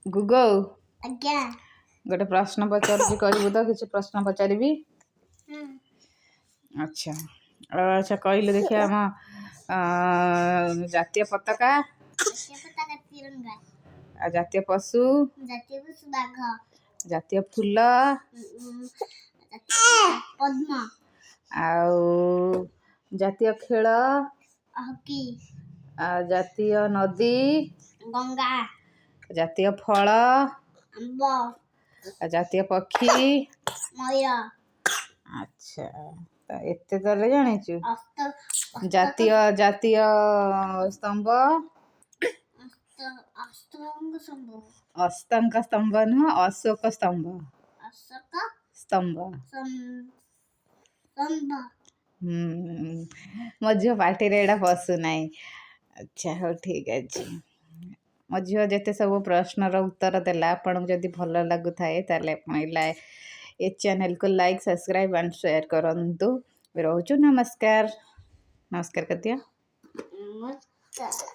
ଗୁଗୁ, ଆଜ୍ଞା। ଗୋଟେ ପ୍ରଶ୍ନ ପଚାରୁଛି, କହିବୁ ତ? କିଛି ପ୍ରଶ୍ନ ପଚାରିବି। ଆଚ୍ଛା ଆଚ୍ଛା, କହିଲୁ ଦେଖିବା, ଆମ ଜାତୀୟ ପତାକା? ଜାତୀୟ ପତାକା ତିରଙ୍ଗା। ଆଉ ଜାତୀୟ ପଶୁ? ଜାତୀୟ ପଶୁ ବାଘ। ଜାତୀୟ ଫୁଲ? ଜାତୀୟ ପଦ୍ମ। ଆଉ ଜାତୀୟ ଖେଳ? ହକି। ଆଉ ଜାତୀୟ ନଦୀ? ଗଙ୍ଗା। ଜାତୀୟ ଫଳ? ଆମ୍ବ। ଆଉ ଜାତୀୟ ପକ୍ଷୀ? ମୟୂର। ଆଚ୍ଛା, ତ ଏତେ ତାହେଲେ ଜାଣିଛୁ। ଅସ୍ତ ଜାତୀୟ ଜାତୀୟ ସ୍ତମ୍ଭ? ଅସ୍ତରଙ୍ଗ ସ୍ତମ୍ଭ। ଅସ୍ତଙ୍କ ସ୍ତମ୍ଭ ନୁହଁ, ଅଶୋକ ସ୍ତମ୍ଭ। ଅଶୋକ ସ୍ତମ୍ଭ। ସ୍ତମ୍ଭ। ହୁଁ, ମୋ ଝିଅ ପାଟିରେ ଏଇଟା ପଶୁନାହିଁ। ଆଚ୍ଛା, ହଉ, ଠିକ୍ ଅଛି। ମୋ ଝିଅ ଯେତେ ସବୁ ପ୍ରଶ୍ନର ଉତ୍ତର ଦେଲା, ଆପଣଙ୍କୁ ଯଦି ଭଲ ଲାଗୁଥାଏ, ତାହେଲେ ଆପଣ ଏ ଚ୍ୟାନେଲକୁ ଲାଇକ୍, ସବସ୍କ୍ରାଇବ୍ ଆଣ୍ଡ ସେୟାର କରନ୍ତୁ। ରହୁଛୁ, ନମସ୍କାର। ନମସ୍କାର କରିଦିଅ। ନମସ୍କାର।